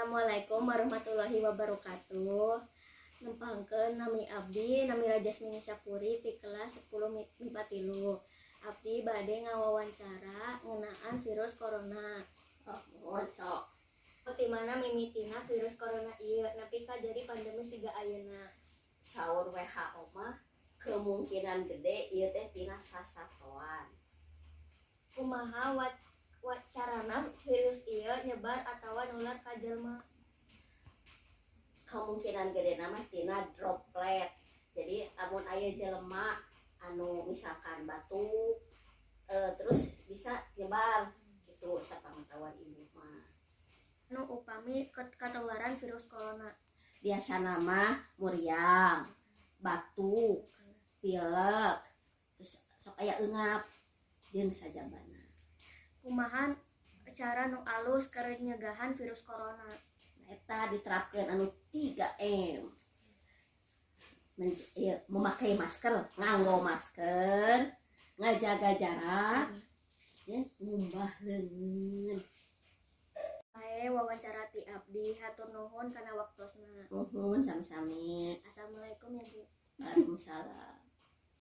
Assalamualaikum warahmatullahi wabarakatuh. Nempangkeun, nami abdi Namira Jasmine Sapuri ti kelas 10 MIPA 3. Abdi bade ngawawancara ngeunaan virus corona. Oh, muhun, sok. Ti mana mimitina virus corona ieu nepi ka jadi pandemi siga ayeuna? Saur WHO mah kemungkinan gede ieu teh tina sasatoan. Kumaha wat, wat carana virus ieu nyebar atawa nular ka jelema? Kemungkinan gede nama tina droplet. Jadi lamun aya jelema anu misalkan batuk terus bisa nyebar gitu, sapangetahuan ibu mah. Nu upami katularan virus corona? Biasa nama muriang, batuk, pilek, terus sok aya eungap jeung sajabana. Kumaha cara nu alus keur nyegahan virus corona? Nah, eta diterapkan anu 3M. Ieu, memakai masker, nganggo masker, ngajaga jarak, jeung ngumbah leungeun. Bae wawancara ti abdi, hatur nuhun kana waktosna. Nuhun, sami-sami. Assalamualaikum ya, Bu. Waalaikumsalam.